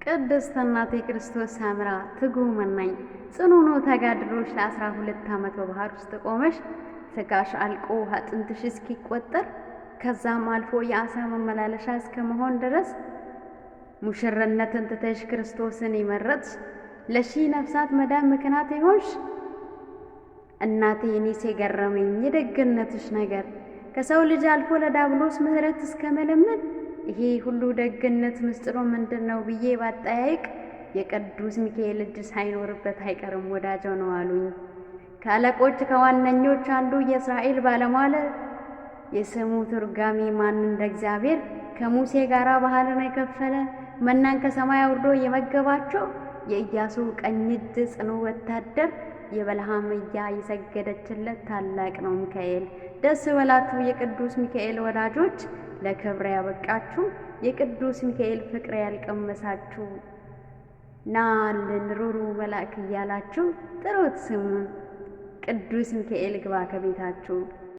ቅድስት እናቴ ክርስቶስ ሰምራ ትጉህ መናኝ ጽኑ ነው ተጋድሎሽ ለ12 ዓመት በባህር ውስጥ ቆመሽ ስጋሽ አልቆ አጥንትሽ እስኪቆጠር ከዛም አልፎ የአሳ መመላለሻ እስከ መሆን ድረስ ሙሽርነትን ትተሽ ክርስቶስን የመረጥሽ ለሺህ ነፍሳት መዳን ምክንያት የሆንሽ እናቴ፣ እኔስ የገረመኝ የደግነትሽ ነገር ከሰው ልጅ አልፎ ለዳብሎስ ምሕረት እስከ መለመን ይሄ ሁሉ ደግነት ምስጢሩ ምንድን ነው ብዬ ባጠያይቅ የቅዱስ ሚካኤል እጅ ሳይኖርበት አይቀርም ወዳጀው ነው አሉኝ። ከአለቆች ከዋነኞች አንዱ የእስራኤል ባለሟል የስሙ ትርጓሜ ማን እንደ እግዚአብሔር ከሙሴ ጋር ባህርን የከፈለ መናን ከሰማይ አውርዶ የመገባቸው የኢያሱ ቀኝ እጅ ጽኑ ወታደር የበለሃም እያ የሰገደችለት ታላቅ ነው ሚካኤል። ደስ በላችሁ የቅዱስ ሚካኤል ወዳጆች፣ ለክብር ያበቃችሁ የቅዱስ ሚካኤል ፍቅር ያልቀመሳችሁ ናልን ሩሩ መልአክ እያላችሁ ጥሩት ስሙን። ቅዱስ ሚካኤል ግባ ከቤታችሁ።